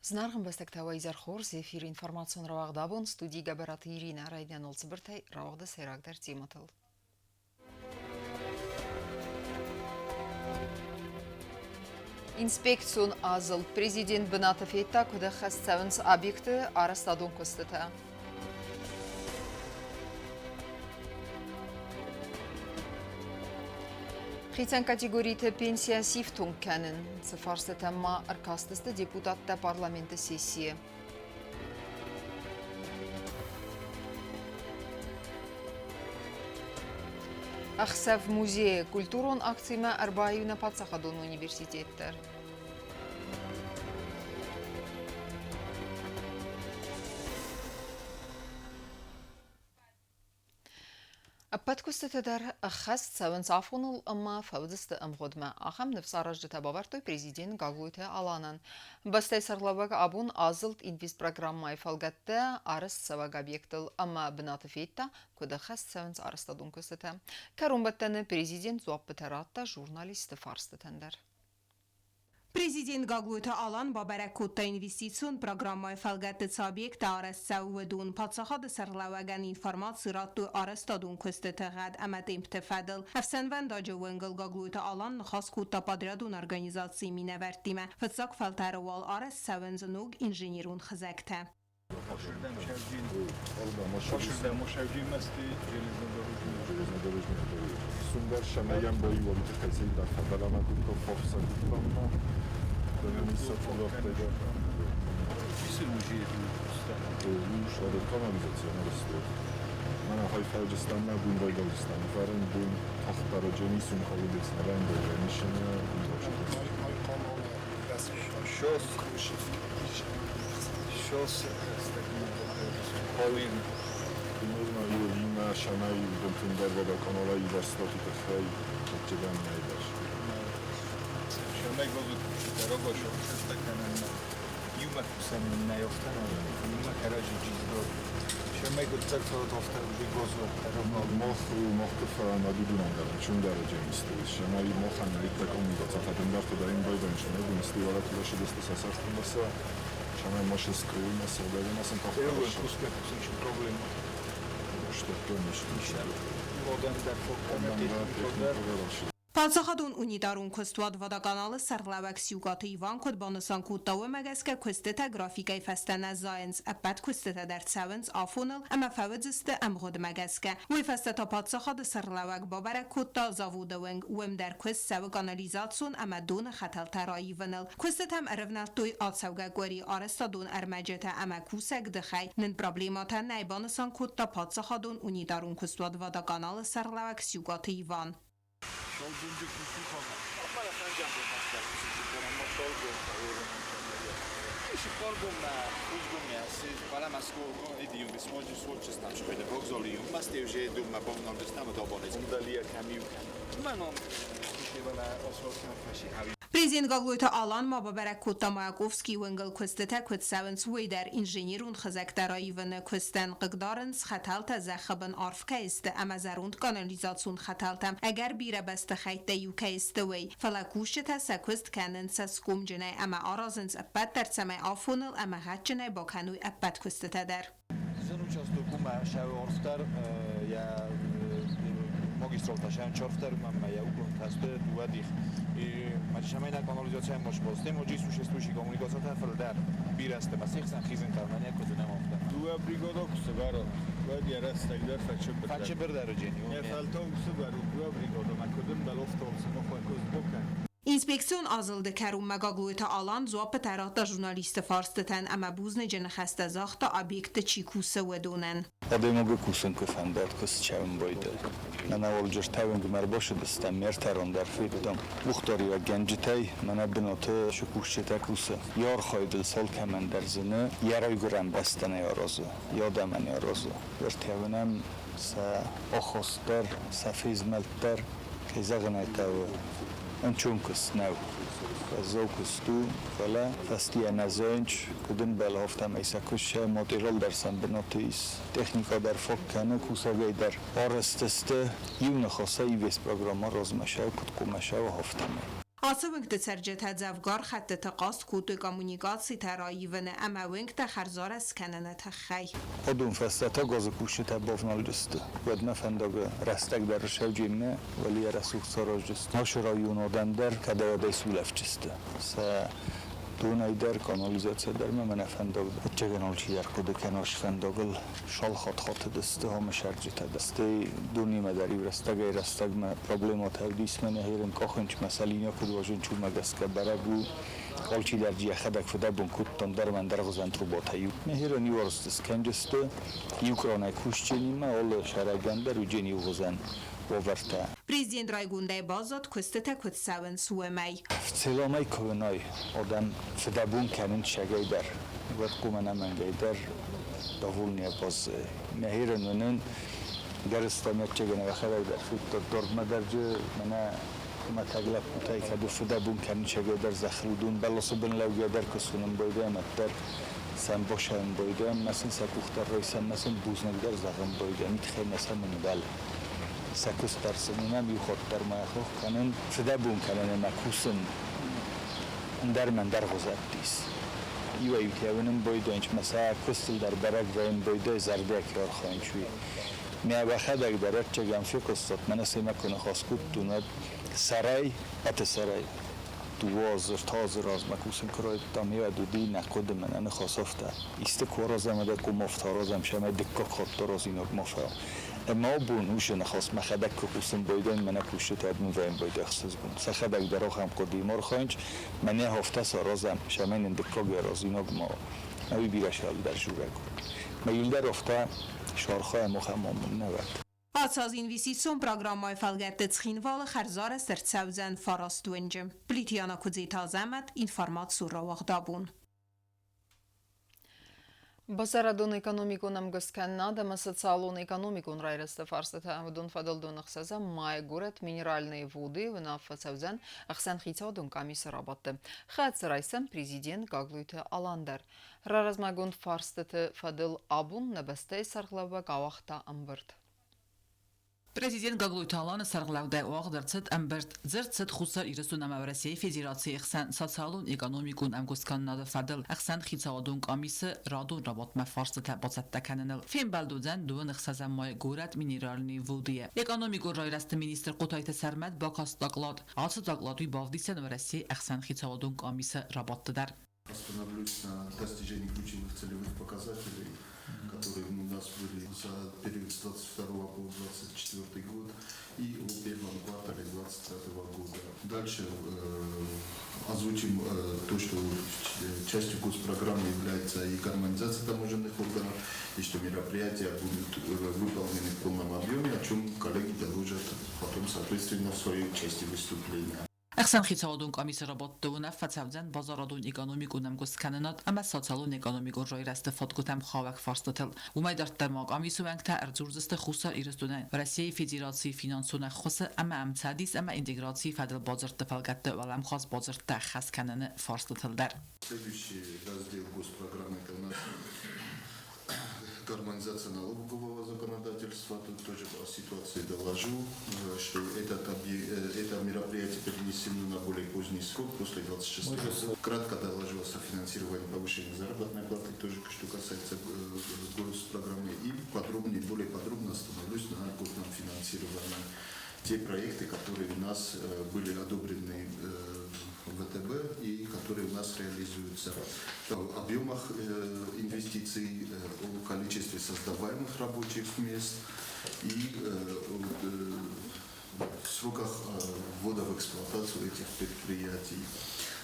Зынаргъ ӕмбӕстӕгтӕ, уӕ изӕр хорз! Эфиры информацион рауагъд абон студийы Гӕбӕраты Иринӕ райдианыл цыбыртӕй рауагъды сӕйрагдӕр темӕтыл. Инспекцион азылд президент бынаты федта, куыд ӕххӕст цӕуынц объекты арӕзтадон куыстытӕ. Хицӕн категориты пенсийӕ сифтонг кӕнын. Цы фарстытӕм ма ӕркастысты депутаттӕ парламенты сессийы. Ӕхсӕв музейы культурон акцимӕ ӕрбаиу нӕ паддзахадон университет дӕр. Ӕппӕт куыстытӕ дӕр ӕххӕст цӕуынц афоныл ӕмӕ фӕуыдзысты ӕмгъуыдмӕ. Ахӕм ныфс аразджытӕ бавӕрдтой президент Гаглойты Аланӕн. Бӕстӕйы сӕргълӕууӕг абон азылд инвестпрограммӕйы фӕлгӕтты арӕзтцӕуӕг объектыл ӕмӕ бынаты федта, куыд ӕххӕст цӕуынц арӕзтадон куыстытӕ. Кӕронбӕттӕны президент дзуаппытӕ радта журналистты фарстытӕн дӕр. Президент Гаглойты Алан бабӕрӕг кодта инвестицион программӕйы фӕлгӕтты цы объекттӕ арӕзт цӕуы, уыдон. Паддзахады сӕргълӕууӕгӕн информаци радтой арӕзтадон куыстыты гъӕд ӕмӕ темпты фӕдыл. Ӕфсӕнвӕндаджы уӕнгыл Гаглойты Алан ныхас кодта подрядон организацийы минӕвӕрттимӕ. Фыццаг фӕлтӕры уал арӕзт цӕуынц ног инженерон хызӕгтӕ. Паддзахадон унитарон куыстуат Водоканал-ы сӕргълӕууӕг Сиукъаты Иван куыд банысан кодта, уымӕ гӕсгӕ куыстытӕ графикӕй фӕстӕ нӕ зайынц, ӕппӕт куыстытӕ дӕр цӕуынц афоныл ӕмӕ фӕуыдзысты ӕмгъуыдмӕ гӕсгӕ. Уый фӕстӕ та паддзахады сӕргълӕууӕг бабӕрӕг кодта заводы уынг, уым дӕр куыст цӕуы канализацион ӕмӕ доны хӕтӕлтӕ раивыныл. Куыстытӕм ӕрӕвнӕлдтой ацӕугӕ къуыри арӕзтадон ӕрмӕджытӕ ӕмӕ кусӕг дыхӕй нын проблемӕтӕ нӕй, банысан кодта паддзахадон унитарон куыстуат Водоканал-ы сӕргълӕууӕг Сиукъаты Иван. Президент Гаглойты Алан ма бабӕрӕг кодта Маяковскийы уынгыл куыстытӕ куыд цӕуынц, уый дӕр. Инженерон хызӕгтӕ раивыны куыстӕн хъыгдарынц, хӕтӕлтӕ зӕххы бын арф кӕй сты ӕмӕ зӕронд канализацион хӕтӕлтӕ ӕгӕр бирӕ бӕстыхӕйттӕ иу кӕй сты, уый. Фӕлӕ кусджытӕ сӕ куыст кӕнынц цӕсгомджынӕй ӕмӕ аразынц ӕппӕт дӕр, цӕмӕй афоныл ӕмӕ гъӕдджынӕй бакӕной ӕппӕт куыстытӕ дӕр. Зын участок у мӕ сӕуорфдӕр йӕ магистралтӕ сӕнчорфдӕр ӕмӕ йӕ уклонтӕ сты дыууӕ дих. Мӕ канализацийӕ мосбостем оджи существующий коммуникациятӕ фылдӕр бирӕ сты, мӕ се хсӕн хизын кӕмӕн куыд нӕм афтӕ. Дыууӕ бригада куы сывӕра, уӕд йӕ рӕстӕг дӕр фӕчыбырдӕр. Фӕчыбырдӕр уыджени. Йӕ фӕлтау сывӕр у дыууӕ бригада, мӕ куыд ӕмбӕлофтол сымахӕй куыст бакӕн. Инспекцион азылды кӕронмӕ Гаглойты Алан дзуаппытӕ радта журналистты фарстытӕн ӕмӕ бузныджы ныхӕстӕ загъта объекты чи кусы, уыдонӕн. Адӕймаги кусун ку фӕндад, ку цӕун байдӕй. Мӕнӕ уӕлджиртӕуингмӕ ӕрбацудыстӕм, ме ртӕрон дӕр федтам. Къухдариуӕггӕнджытӕй мӕнӕ бынаты цы кусджытӕ кусы, йӕ архайдыл цал кӕмӕндӕр зыны, йӕ райгуырӕн бӕстӕ нӕ аразы, йӕ адӕмӕн аразы. Ӕртӕуынӕн сӕ ахаст дӕр, сӕ фезмӕлд дӕр, кӕй зӕгъын ӕй хъӕуы, ӕнцон куыст нӕу. Уӕззау куыст у, фӕлӕ фӕстийӕ нӕ зайынц, куыд ӕмбӕлы, афтӕмӕй сӕ куыст сӕ материал дӕр сӕм бынаты ис, техникӕ дӕр фаг кӕны, кусӕгӕй дӕр арӕзт сты. Иу ныхасӕй инвестпрограммӕ размӕ сӕ куыд хъуамӕ сӕуа, афтӕмӕй. Ацы уынгты цӕрджытӕ дзӕвгар хӕттыты хъаст кодтой коммуникацитӕ раивыны ӕмӕ уынгтӕ хӕрзарӕзт скӕныны тыххӕй. Уыдон фӕстӕ та газы кусджытӕ бавналдысты. Уӕдмӕ фӕндагы рӕстӕг дӕр сӕвджеммӕ уӕлейӕ рӕсугъд сараздзысты. Нашы районы адӕм дӕр кӕдӕй-уӕдӕй сулӕфдзысты. Сӕ донӕй дӕр, канализацийӕ дӕр ма мӕнӕ фӕндаг ӕцӕгӕн алчидӕр хъуыды кӕна фӕндагыл шалхат хатыдысты амы сӕрджытӕ дӕр. Стӕй донимӕ дӕр иу рӕстӕгӕй-рӕстӕгмӕ проблемӕтӕ уыдис мӕнӕ херын къахынчмӕ сӕ куыд уазынч, уымӕ гӕсгӕ бӕрӕг у, алчидӕр йӕхӕдӕг фыдӕбон кодтам дӕр ӕндӕргъуызӕн трубатӕ. Мӕ херын иу арызт скӕнджысты, иу кранӕй кусджынимӕ, алы сӕрӕгӕн дӕр уыджен иугъуызӕн уавӕртӕ. Президент райгондӕй баззад, куыстытӕ куыд цӕуынц, уымӕй. Целомӕй куынай адӕм фыдӕбон кӕнын сӕгӕй дӕр, уӕд хъуамӕ ӕнӕмӕнгӕй дӕр довольны баззайы. Мӕ херын уынын гӕрзтӕ мӕтчегӕн ӕхӕдӕг дӕр федтат дардмӕ дӕр мӕнӕ хуымӕтӕг лӕппутӕй кӕд фыдӕбон кӕнын сӕгӕй дӕр зӕххыл дон бӕласы бын лӕугӕ дӕр куы байдайӕм, дӕр сӕм босайын байдайӕм, мӕ сын сӕ къухтӕ райсӕм, мӕ сын бузныг дӕр зӕгъын байдайӕм, итхӕй мӕ сӕм ӕмбӕл. Сӕ куыст дӕр сын уынӕм, иу хатт дӕр ма хох кӕнын, фыдӕбон кӕнын ӕмӕ кусын ӕндӕр мӕ ӕндӕргъуызӕттис. Иуӕй-иутӕ уынын байдайынч, мӕ сӕ куыстыл дӕр бӕрӕг вӕййын байдайы зӕрдиаг архайынч уый. Мӕ уӕхӕдӕг дӕр ӕрчъегӕн фехъуыстат, мӕнӕ семӕ куы ныхас кодтон, уӕд сӕрӕй, ӕты сӕрӕй 2 азы, 3 азы размӕ кусын куы райдыдтам, уӕд уыди нӕ хъуыды мӕнӕ ныхас афтӕ. Исты куы аразӕм, ӕдӕ къуым афтӕ аразӕм, сӕмӕй дыккаг хатт аразинаг ма фӕуа. Ӕмӕ абон уыцы ныхас мӕхӕдӕг куы хъусын байдайын, мӕнӕ кусджытӕ мын вӕййын байдайы ӕхсызгон. Сӕхӕдӕг дӕр ахӕм хъуыдыимӕ архайынч, мӕнӕ афтӕ саразӕм, сӕмӕй нын дыккаг аразинаг ма уа. Уый бирӕ сӕлдӕр журӕг у. Мӕ иуылдӕр афтӕ сархайӕм, ахӕм амонд нӕ уӕд. Ацы аз инвестицион программӕйы фӕлгӕтты Цхинвалы хӕрзарӕзт ӕрцӕудзӕн 9 уынджы. Плиты Яна, Куыдзиты Азӕмӕт, информацион рауагъд «Абон». Базарадон-экономикон ӕмгуысткӕнынад ӕмӕ социалон-экономикон райрӕзты фарстытӕ уыдон фӕдыл 16-ӕм майы горӕт Минеральные Воды уынаффӕ цӕудзӕн ӕхсӕнхицауадон къамисы рабадты. Хайад дзы райсдзӕн президент Гаглойты Алан дӕр. Раразмӕгонд фарстыты фӕдыл абон нӕ бӕстӕйы сӕргълӕууӕг ауагъта ӕмбырд. Президент Гаглойты Аланы сӕргълӕудӕй уагъд ӕрцыд ӕмбырд. Дзырд цыд Хуссар Ирыстон ӕмӕ Уӕрӕсейы Федерацийы хсӕн социалон-экономикон ӕмгуысткӕнынады фӕдыл ӕхсӕнхицауадон къамисы радон рабадтмӕ фарстытӕ бацӕттӕ кӕныныл. Фембӕлд уыдзӕн 26-ӕм майы горӕт Минеральные Водыйы. Экономикон райрӕзты министр Хъотайты Сӕрмӕт бакаст доклад. Ацы доклад уый бавдисдзӕн Уӕрӕсейы ӕхсӕнхицауадон къамисы рабадты дӕр. Остановлюсь на достижении ключевых целевых показателей, которые у нас были за период с 22 по 24 год и о первом квартале 25 года. Дальше озвучим то, что частью госпрограммы является и гармонизация таможенных органов, и что мероприятия будут выполнены в полном объеме, о чем коллеги доложат потом, соответственно, в своей части выступления. Ӕхсӕнхицауадон къамисы рабадты уынаффӕ цӕудзӕн базарадон-экономикон ӕмгуысткӕнынад ӕмӕ социалон-экономикон райрӕзты фадгуытӕм хауӕг фарстытыл. Уымӕй дарддӕр ма къамисы уӕнгтӕ ӕрдзурдзысты Хуссар Ирыстонӕн Уӕрӕсейы Федерацийы финансон ӕххуысы ӕмӕ ӕмцӕдис ӕмӕ интеграцийы фӕдыл бадзырдты фӕлгӕтты уӕлӕмхас бадзырдтӕ ӕххӕст кӕныны фарстытыл дӕр. Следующий раздел госпрограммы – это у нас гармонизация налогового законодательства. Тут тоже о ситуации доложу, что это мероприятие перенесено на более поздний срок, после 26 года. Кратко доложу о софинансировании повышения заработной платы, тоже что касается госпрограммы, и более подробно остановлюсь на льготном финансировании. Те проекты, которые у нас были одобрены в ВТБ и которые у нас реализуются. В объемах инвестиций, о количестве создаваемых рабочих мест и в сроках ввода в эксплуатацию этих предприятий.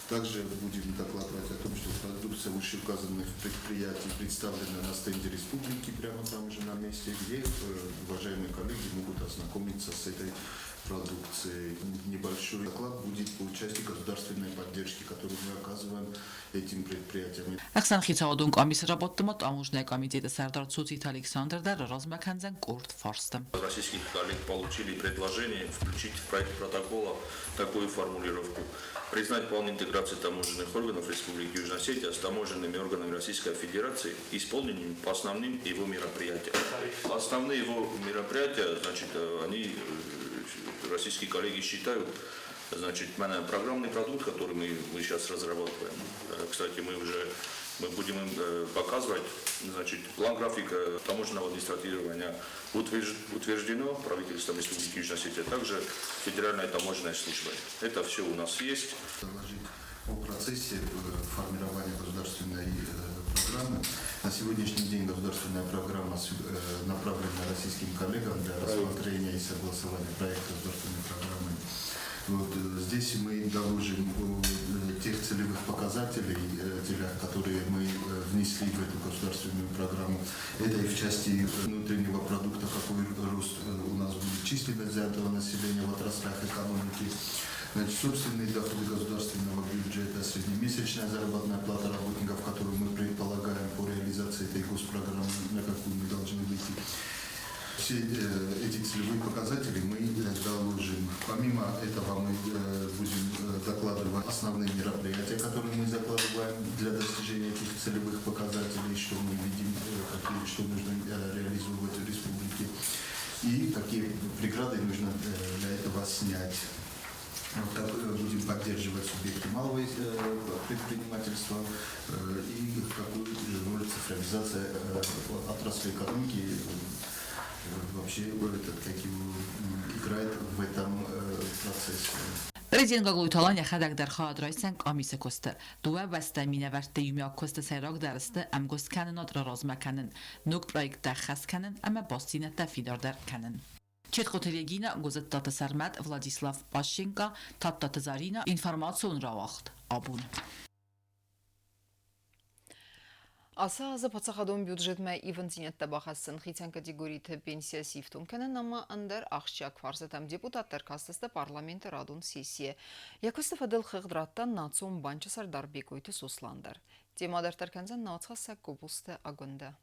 Также будем докладывать о том, что продукция вышеуказанных предприятий представлена на стенде республики прямо там же на месте, где уважаемые коллеги могут ознакомиться с этой продукцией. Небольшой доклад будет по части государственной поддержки, которую мы оказываем этим предприятиям. Ӕхсӕнхицауадон къамисы рабадты ма таможнӕйы комитеты сӕрдар Цоциты Александр дӕр размӕ кӕндзӕн къорд фарсты. Российских коллег получили предложение включить в проект протокола такую формулировку. Признать план интеграции таможенных органов Республики Южная Осетия с таможенными органами Российской Федерации, исполненными по основным его мероприятиям. Основные его мероприятия, значит, они, российские коллеги считают, Значит, программный продукт, который мы сейчас разрабатываем, кстати, мы будем им показывать, значит, план графика таможенного администратирования утверждено правительством Республики Южная Осетия, также Федеральной таможенной службой. Это все у нас есть. Доложить о процессе формирования государственной программы. На сегодняшний день государственная программа направлена российским коллегам для рассмотрения и согласования проекта государственной программы. Вот здесь мы доложим о тех целевых показателей, целях, которые мы внесли в эту государственную программу. Это и в части внутреннего продукта, какой рост у нас будет численность занятого населения в отраслях экономики, значит, собственные доходы государственного бюджета, среднемесячная заработная плата работников, которую мы предполагаем по реализации этой госпрограммы, на какую мы должны выйти. Все эти целевые показатели мы доложим. Помимо этого мы будем докладывать основные мероприятия, которые мы закладываем для достижения этих целевых показателей, что мы видим, какие, что нужно реализовывать в республике и какие преграды нужно для этого снять. Как будем поддерживать субъекты малого предпринимательства и какую роль цифровизация отрасли экономики вообще играет в этом процессе. Президент Гаглойты Алан йӕхӕдӕг дӕр хайад райсдзӕн къамисы куысты. Дыууӕ бӕстӕйы минӕвӕртты иумиаг куысты сӕйрагдӕр сты ӕмгуысткӕнынад раразмӕ кӕнын, ног проекттӕ ӕххӕст кӕнын ӕмӕ бастдзинӕдтӕ фидардӕр кӕнын. Четхъоты Регина, Гуызыттаты Сӕрмӕт, Владислав Пащенко, Тадтаты Зарина, информацион рауагъд Абон. Ацы азы паддзахадон бюджетмӕ ивындзинӕдтӕ бахӕссын, хицӕн категориты пенсийӕ сифтонг кӕнын ӕмӕ ӕндӕр ахсджиаг фарстытӕм депутаттӕ ӕркастысты парламенты радон сессийы. Йӕ куысты фӕдыл хыгъд радта Национ банчы сӕрдар Бекъойты Сослан дӕр. Темӕ дарддӕр кӕндзӕн нӕ уацхӕссӕг Гобозты Агуындӕ.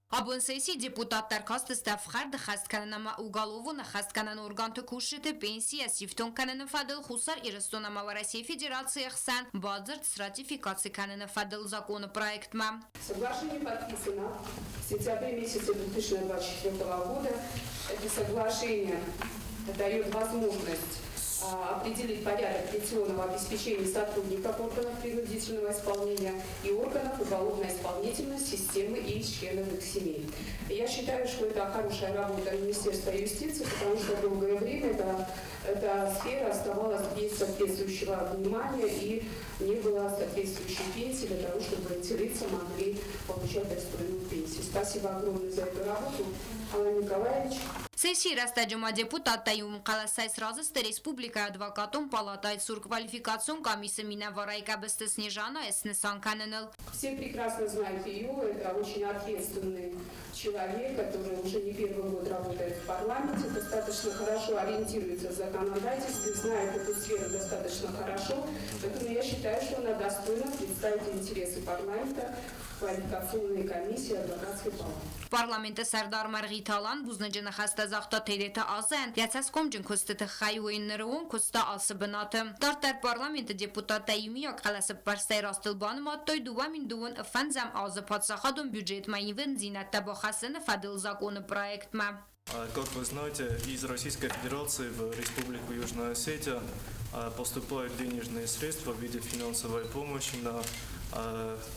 Абон сессийы депутаттӕ ӕркастысты ӕфхӕрды хӕст кӕнын ӕмӕ уголовон ӕххӕстгӕнӕн органты кусджыты пенсийӕ сифтонг кӕныны фӕдыл Хуссар Ирыстон ӕмӕ Уӕрӕсейы Федерацийы ӕхсӕн бадзырд сратификаци кӕныны фӕдыл законы проектмӕ. Соглашение подписано в сентябре месяце 2024 года. Это соглашение дает возможность определить порядок пенсионного обеспечения сотрудников органов принудительного исполнения и органов уголовно-исполнительной системы и членов их семей. Я считаю, что это хорошая работа Министерства юстиции, потому что долгое время эта сфера оставалась без соответствующего внимания и не было соответствующей пенсии для того, чтобы эти лица могли получать достойную пенсию. Спасибо огромное за эту работу, Алан Николаевич. Сессийы рӕстӕджы ма депутаттӕ иумхъӕлӕсӕй сразы сты республикӕйы адвокатон палатӕйы цур квалификацион къамисы минӕварӕй Къӕбысты Снежанайы снысан кӕныныл. Все прекрасно знают ее, это очень ответственный человек, который уже не первый год работает в парламенте, достаточно хорошо ориентируется в законодательстве, знает эту сферу достаточно хорошо, поэтому я считаю, что она достойна представить интересы парламента в квалификационной комиссии адвокатской палаты. Парламенты сӕрдар Мӕргъиты Алан бузныджы ныхӕстӕ загъта Тедеты Азӕйӕн йӕ цӕсгомджын куысты тыххӕй, уый ныры онг куыста ацы бынаты. Дарддӕр парламенты депутаттӕ иумиаг хъӕлӕсӕппӕрстӕй растыл банымадтой 2025 азы паддзахадон бюджетмӕ ивындзинӕдтӕ бахӕссыны фӕдыл законы проектмӕ. Как вы знаете, из Российской Федерации в Республику Южная Осетия поступают денежные средства в виде финансовой помощи на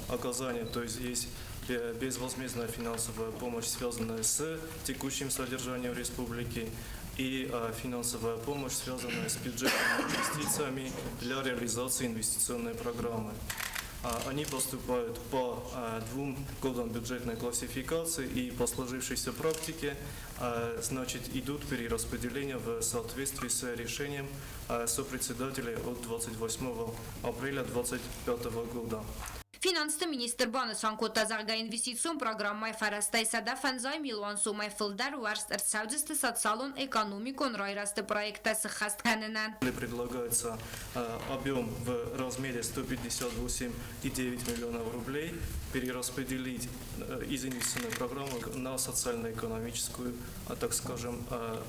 оказание, то есть есть безвозмездная финансовая помощь, связанная с текущим содержанием республики, и финансовая помощь, связанная с бюджетными инвестициями для реализации инвестиционной программы. Они поступают по двум кодам бюджетной классификации и по сложившейся практике, значит, идут перераспределения в соответствии с решением сопредседателей от 28 апреля 2025 года. Финансты министр банысан кодта, зӕгъгӕ, инвестицион программӕйы фӕрӕзтӕй 150 милуан сомӕй фылдӕр уӕрст ӕрцӕудзысты социалон-экономикон райрӕзты проекттӕ сыххӕст кӕнынӕн. Предлагается объем в размере 158,9 миллионов рублей перераспределить из инвестиционной программы на социально-экономическую, так скажем,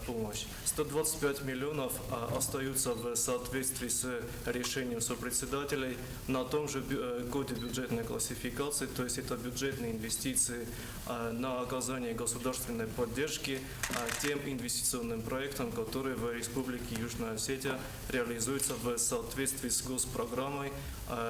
помощь. 125 миллионов остаются в соответствии с решением сопредседателей на том же коде бюджетной бюджетной классификации, то есть это бюджетные инвестиции на оказание государственной поддержки тем инвестиционным проектам, которые в Республике Южная Осетия реализуются в соответствии с госпрограммой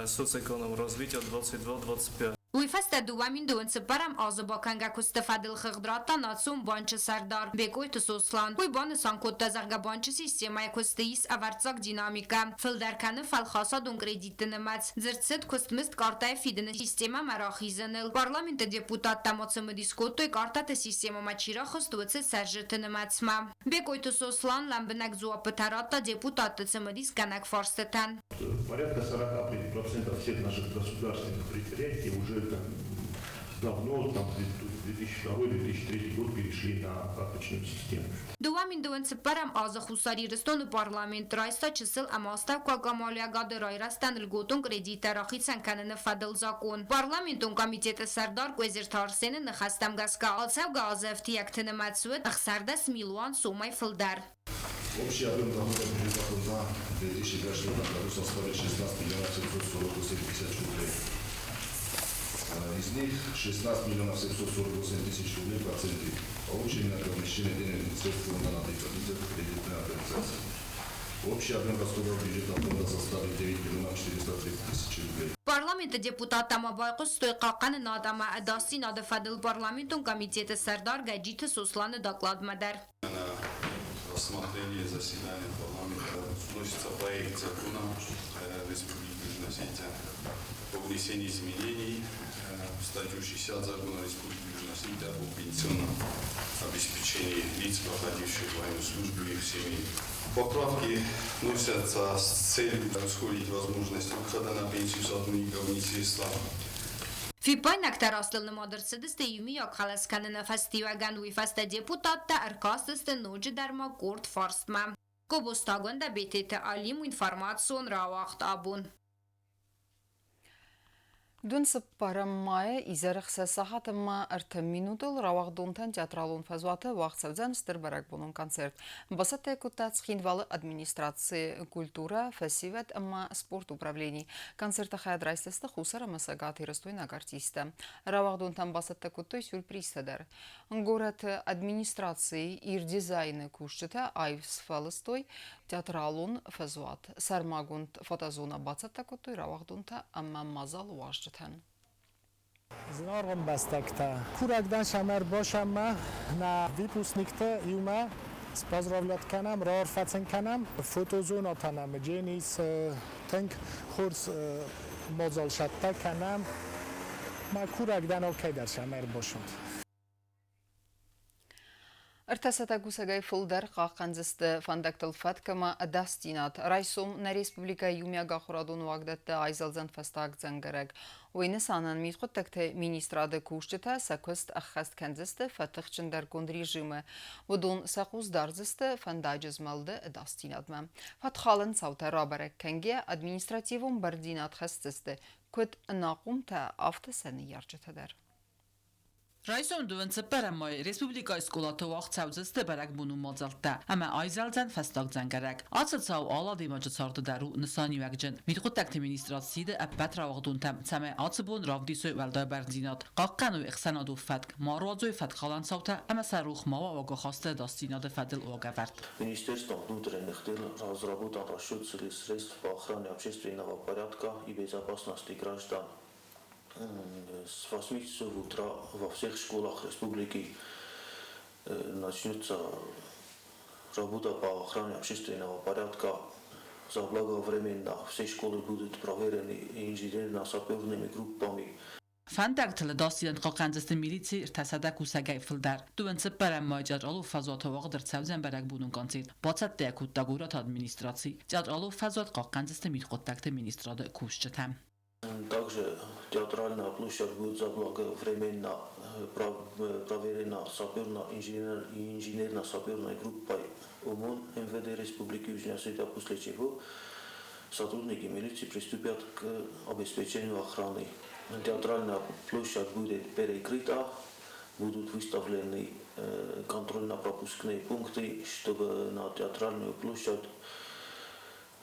соцэкономразвития 22-25. Уый фӕстӕ 2024 азы бакӕнгӕ куысты фӕдыл хыгъд радта Национ банчы сӕрдар Бекъойты Сослан. Уый банысан кодта, зӕгъгӕ, банчы системӕйы куысты ис ӕвӕрццаг динамикӕ, фылдӕр кӕны фӕлхасадон кредитты нымӕц. Дзырд цыд куыстмызд картӕйы фидыны системӕмӕ рахизыныл. Парламенты депутаттӕ ма цымыдис кодтой, картӕты системӕмӕ чи рахызт, уыцы цӕрджыты нымӕцмӕ. Бекъойты Сослан лӕмбынӕг дзуаппытӕ радта депутатты цымыдисгӕнӕг фарстытӕн. Порядка 43% всех наших государственных предприятий уже там, давно, там, 2002-2003 год перешли на карточную систему. 2024 азы Хуссар Ирыстоны парламент райста чысыл ӕмӕ астӕуккаг амалиуӕгады райрӕзтӕн льготон кредиттӕ рахицӕн кӕныны фӕдыл закъон. Парламентон комитеты сӕрдар Къуезерты Арсены ныхӕстӕм гӕсгӕ, ацӕугӕ азы ӕфтиӕгты нымӕц уыд 16 милуан сомӕй фылдӕр. Общий объем дохода бюджета фонда в 2024 году составит 16 миллионов 748 тысяч рублей. Из них 16 миллионов 748 тысяч рублей проценты получены от размещения денежных средств фонда на депозитах кредитной организации. Общий объем расходов бюджета фонда составит 9 миллионов 430 тысяч рублей. Парламенты депутаттӕ ма байхъуыстой Хъахъхъӕнынад ӕмӕ ӕдасдзинады фӕдыл парламентон комитеты сӕрдар Гӕджиты Сосланы докладмӕ дӕр. На рассмотрение заседания парламента вносится проект закона Республики Южная Осетия о внесении изменений в статью 60 закона Республики Южная Осетия о пенсионном обеспечении лиц, проходивших военную службу и их семей. Поправки вносятся с целью ускорить возможность выхода на пенсию сотрудников министерства. Фиппаинӕгтӕ растыл нымад ӕрцыдысты иумиаг хъӕлӕс кӕныны фӕстиуӕгӕн, уый фӕстӕ депутаттӕ ӕркастысты ноджыдӕр ма къорд фарстмӕ. Гобозты Агуындӕ, Бететы Алим, информацион рауагъд абон. Дун цыппӕрӕм майы изӕры 6 сахат ӕмӕ 3 минутыл рауагъдонтӕн театралон фӕзуаты уагъд цӕудзӕн стыр бӕрӕгбонон концерт. Бацӕттӕ кодта Цхинвалы администрацийы культурӕ, фӕсивӕд ӕмӕ спорты управлени. Концерты хайад райсдзысты Хуссар ӕмӕ Цӕгат Ирыстойнаг артисттӕ. Рауагъдонтӕн бацӕттӕ кодтой сюрпризтӕ дӕр. Горӕты администрацийы Ирдизайны кусджытӕ аив сфӕлыстой театралон фӕзуат. Сӕрмагонд фотозонӕ бацӕттӕ кодтой рауагъдонтӕ ӕмӕ мадзал уазджытӕн. Зынаргъ ӕмбӕстӕгтӕ, курӕг дӕн сӕм ӕрбацӕуӕм нӕ выпускниктӕ иумӕ споздравлять кӕнӕм, раарфӕ сын кӕнӕм. Фотозонӕтӕ нӕм ис тынг хорз мадзал цӕттӕ кӕнӕм. Мӕ курӕг дӕн алкӕй дӕр сӕм ӕрбацӕут. 300 кусӕгӕй фылдӕр хъахъхъӕндзысты фӕндӕгтыл фӕтк ӕмӕ ӕдасдзинад. Райсом нӕ республикӕйы иумиагахуырадон уагдӕтты айзӕлдзӕн фӕстаг дзӕнгӕрӕг. Уый нысанӕн мидхъуыддӕгты министрады кусджытӕ сӕ куыст ӕххӕст кӕндзысты фӕтыхджындӕргонд режимы. Уыдон сӕ хъус дардзысты фӕндаджы змӕлды ӕдасдзинадмӕ. Фӕткхалӕн цаутӕ рабӕрӕг кӕнгӕ административон бӕрндзинад хӕсдзысты куыд ӕнахъомтӕ, афтӕ сӕ ныййарджытӕ дӕр. Райсом 24 май республикӕйы скъолаты уагъд цӕудзысты бӕрӕгбонон мадзӕлттӕ ӕмӕ айзӕлдзӕн фӕстаг дзӕнгӕрӕг. Ацы цау алы адӕймаджы царды дӕр у нысаниуӕгджын. Мидхъуыддӕгты министрад сиды ӕппӕт рауагъдонтӕм, цӕмӕй ацы бон равдисой уӕлдай бӕрндзинад, хъахъхъӕной ӕхсӕнадон фӕтк, ма руадзой фӕткхалӕн цаутӕ ӕмӕ сӕ рох ма уа уагахасты ӕдасдзинады фӕдыл уагӕвӕрд. Министерством внутренних дел разработан расчет средств по охране общественного порядка и безопасности граждан. С 8 часов утра во всех школах республики начнется работа по охране общественного порядка. Заблаговременно все школы будут проверены инженерно-саперными группами. Фӕндӕгтыл ӕдасдзинад хъахъхъӕндзысты милицийы 300 кусӕгӕй фылдӕр. 24 майы театралон фӕзуаты уагъд ӕрцӕудзӕн бӕрӕгбонон концерт. Бацӕттӕ кодта горӕты администраци. Театралон фӕзуат хъахъхъӕндзысты мидхъуыддӕгты министрады кусджытӕ. Также театральная площадь будет заблаговременно проверена инженерно-саперной группой ОМОН МВД Республики Южная Осетия, после чего сотрудники милиции приступят к обеспечению охраны. Театральная площадь будет перекрыта, будут выставлены контрольно-пропускные пункты, чтобы на театральную площадь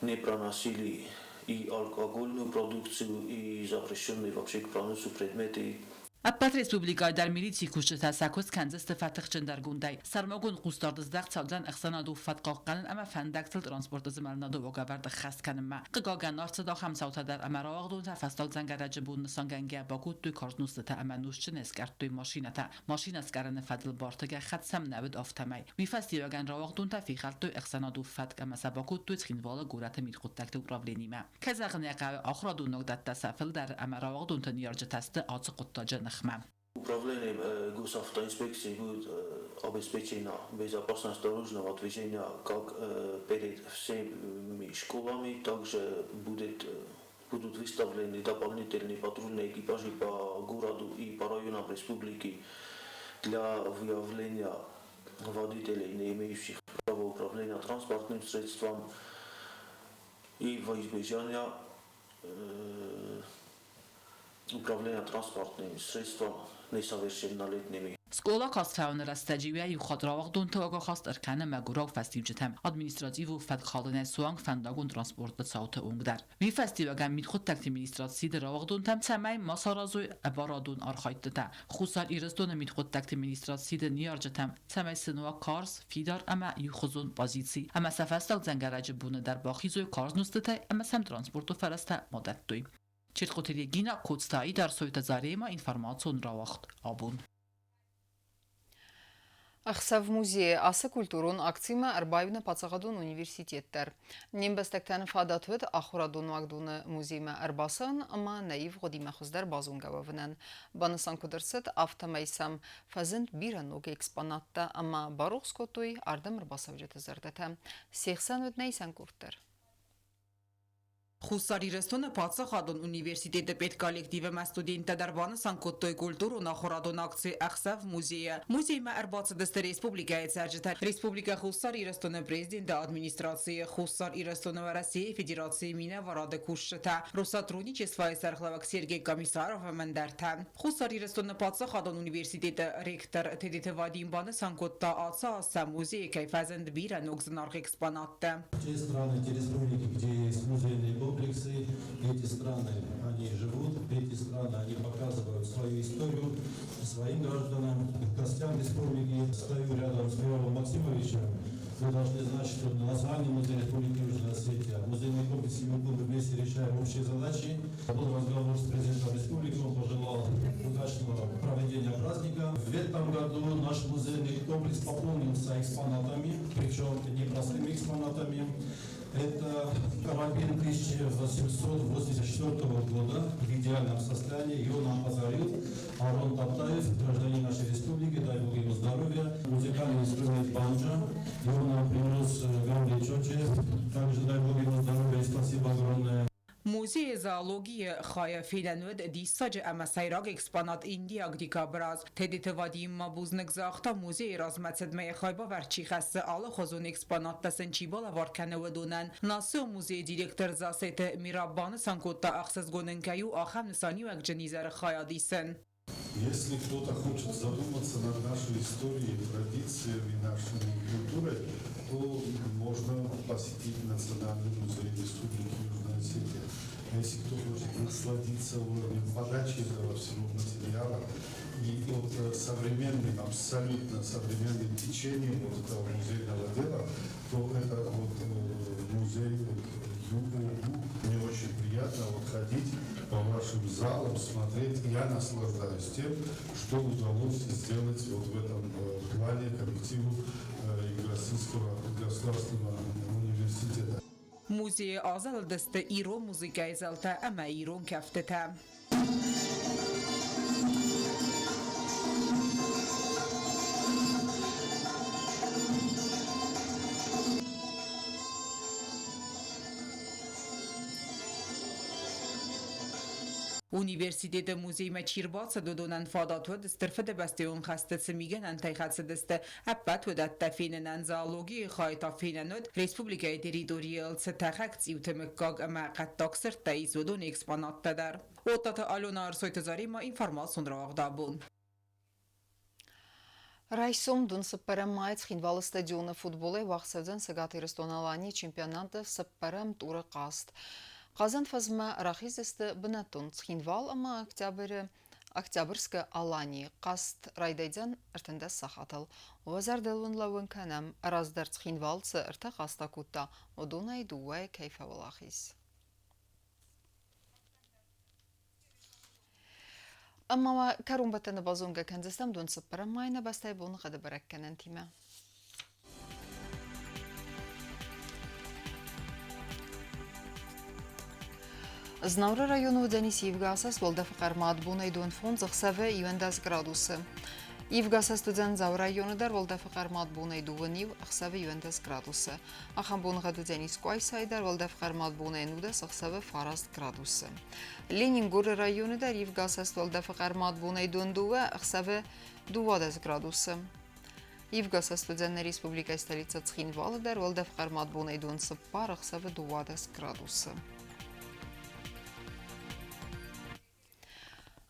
не проносили И алкогольную продукцию, и запрещенные вообще к проносу предметы. Ӕппӕт республикӕйы дӕр милицийы кусджытӕ сӕ куыст кӕндзысты фӕтыхджындӕргондӕй. Сӕрмагонд хъусдард здӕхт цӕудзӕн ӕхсӕнадон фӕткхъахъхъӕнын ӕмӕ фӕндӕгтыл транспорты змӕлынады уагӕвӕрд ӕххӕст кӕнынмӕ. Хъыгагӕн, ӕрцыд ахӕм цаутӕ дӕр, ӕмӕ рауагъдонтӕ фӕстаг дзӕнгӕрӕджы бон нысангӕнгӕ бакодтой карз нозтытӕ ӕмӕ нозтджынӕй скъӕрдтой машинӕтӕ. Машинӕ скъӕрыны фӕдыл барты гӕххӕтт сӕм нӕ уыд, афтӕмӕй. Уый фӕстиуӕгӕн рауагъдонтӕ фехӕлдтой ӕхсӕнадон фӕтк ӕмӕ сӕ бакодтой Цхинвалы горӕты мидхъуыддӕгты управленимӕ. Кӕй зӕгъын ӕй хъӕуы, ахуырадон уагдӕттӕ сӕ фылдӕр ӕмӕ рауагъдонты ныййарджытӕ сты ацы хъуыддаджы ныхмӕ. Управлением госавтоинспекции будет обеспечена безопасность дорожного движения как перед всеми школами, также будут выставлены дополнительные патрульные экипажи по городу и по районам республики для выявления водителей, не имеющих права управления транспортным средством, и во избежание управления транспортным средством несовершеннолетними. Скъола каст фӕуыны рӕстӕджы йӕ иу хатт рауагъдонты уагахаст ӕркӕны мӕгуырау фӕстиуджытӕм, административон фӕткхалынӕй суанг фӕндагон транспорты цауты онг дӕр. Уый фӕстиуӕгӕн мидхъуыддӕгты министрад сиды рауагъдонтӕм, цӕмӕй ма саразой ӕбарадон архайдтытӕ. Хуссар Ирыстоны мидхъуыддӕгты министрад сиды ныййарджытӕм, цӕмӕй сын уа карз, фидар ӕмӕ иухуызон позици ӕмӕ сӕ фӕстаг дзӕнгӕрӕджы боны дӕр бахизой карз нозтытӕй ӕмӕ сӕм транспорты фӕрӕзтӕ ма дӕттой. Чертхъоты Регина, Коцты Аидар, Сойты Зарема, информацион рауагъд абон. Ӕхсӕв музейы ацы культурон акцимӕ ӕрбаиу нӕ паддзахадон университет дӕр. Не мбӕстӕгтӕн фадат уӕд ахуырадон уагдоны музеймӕ ӕрбацӕуын ӕмӕ нӕ ивгъуыдимӕ хуыздӕр базонгӕ уӕвынӕн. Банысан куыд ӕрцыд, афтӕмӕй сӕм фӕзынд бирӕ ног экспонаттӕ ӕмӕ барухс кодтой ардӕм ӕрбацӕуджыты зӕрдӕтӕ. Се хсӕн уыд нӕ исӕн къорд дӕр. Хуссар Ирыстоны паддзахадон университеты педколлективимӕ студенттӕ дӕр банысан кодтой культурон-ахуырадон акци «Ӕхсӕв музейы». Музеймӕ ӕрбацыдысты республикӕйы цӕрджытӕ, Республикӕ Хуссар Ирыстоны президенты администрацийы, Хуссар Ирыстоны Уӕрӕсейы Федерацийы минӕварады кусджытӕ, Россотрудничествойы сӕргълӕууӕг Сергей Комиссаров ӕмӕ ӕндӕртӕ. Хуссар Ирыстоны паддзахадон университеты ректор Тедеты Вадим банысан кодта, ацы аз сӕ музейы кӕй фӕзынд бирӕ ног зынаргъ экспонаттӕ. Те страны, те республики, где есть музейные комплексы, эти страны, они живут, эти страны, они показывают свою историю своим гражданам, гостям республики. Стою рядом с Михаилом Максимовичем. Вы должны знать, что Национальный музей Республики Южная Осетия, музейный комплекс ЮГУ, мы вместе решаем общие задачи. Был разговор с президентом республики, он пожелал удачного проведения праздника. В этом году наш музейный комплекс пополнился экспонатами, причем непростыми экспонатами. Это карабин 1884 года в идеальном состоянии. Его нам подарил Арон Таптаев, гражданин нашей республики, дай Бог ему здоровья. Музыкальный инструмент банджо. Его нам принес Гамли Чочев. Также дай Бог ему здоровья и спасибо огромное. Музейы зоологийы хайы фенӕн уыд диссаджы ӕмӕ сӕйраг экспонат индиаг дикобраз. Тедеты Вадим ма бузныг загъта музейы размӕцыдмӕ йӕ хайбавӕрд чи хӕссы, алыхуызон экспонаттӕ сын чи балӕвар кӕны, уыдонӕн. Национ музейы директор Засеты Мираб банысан кодта, ӕхсызгон ын кӕй у ахӕм нысаниуӕгджын изӕры хайад исын. Если кто-то хочет задуматься над нашей историей, традициями, нашей культурой, то можно посетить Национальный музей Республики Южная Осетия. А если кто хочет насладиться уровнем подачи этого всего материала и вот современным, абсолютно современным течением вот этого музейного дела, то это вот музей вот, ЮОГУ. Мне очень приятно вот ходить по вашим залам, смотреть. Я наслаждаюсь тем, что удалось сделать вот в этом плане коллективу Юго-Осетинского государственного университета. Музейы азӕлыдысты ирон музыкӕйы зӕлтӕ ӕмӕ ирон кӕфтытӕ. Университеты музеймӕ чи рбацыд, уыдонӕн фадат уыд, Стыр Фыдыбӕстӕйон хӕсты цы мигӕнӕнтӕй хӕцыдысты, ӕппӕт уыдӕттӕ фенынӕн. Зоологийы хайы та фенӕн уыд, республикӕйы территорийыл цы тӕхӕг цъиуты мыггаг ӕмӕ хъӕддаг сырдтӕ ис, уыдоны экспонаттӕ дӕр. Оттаты Алена, Ӕрсойты Заремӕ, информацион рауагъд абон. Райсом дын цыппӕрӕм мӕй Цхинвалы стадионы футболӕй уагъд цӕудзӕн Цӕгат Ирыстон-Аланийы чемпионаты цыппӕрӕм туры хъазт. Хъазӕн фӕзмӕ рахиздзысты бынӕттон Цхинвал ӕмӕ октябры Октябрьскы Аланийы хъазт райдайдзӕн 13 сахатыл. Уӕ зӕрдыл уын лӕууын кӕнӕм, раздӕр Цхинвал цы ӕртӕ хъазт акодта, уыдонӕй дыууӕйы кӕй фӕуӕлахиз. Ӕмӕ ма кӕронбӕттӕны базонгӕ кӕндзыстӕм дон цыппӕрӕм майы нӕ бӕстӕйы боныгъӕды бӕрӕггӕнӕнтимӕ. Знауыры районы уыдзӕнис ивгӕ уӕлдӕфы хъӕрмад бонӕй дон фондз, ӕхсӕвы 11 градусы. Ивгӕ уыдзӕн Дзауы районы дӕр уӕлдӕфы хъӕрмад бонӕй дыууын иу, ӕхсӕвы 11 градусы. Ахӕм боныгъӕд уыдзӕнис Къуайсайы дӕр уӕлдӕф хъӕрмад бонӕй 19, ӕхсӕвы 9 градусы. Ленингоры районы дӕр ивгӕ уӕлдӕфы хъӕрмад бонӕй дон дыууӕ, ӕхсӕвы 12 градусы. Ивгӕ уыдзӕн нӕ республикӕйы столицӕ Цхинвалы дӕр уӕлдӕф хъӕрмад бонӕй дон цыппар, ӕхсӕвы 12 градусы.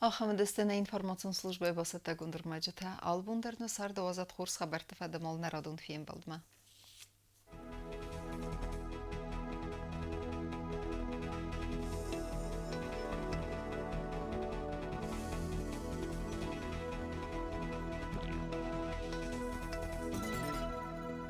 Ахӕм уыдысты нӕ информацион службӕйы бацӕттӕгонд ӕрмӕджытӕ. Алыбон дӕр нӕ царды уадзӕд хорз хабӕртты фӕдыл нӕ радон фембӕлдмӕ.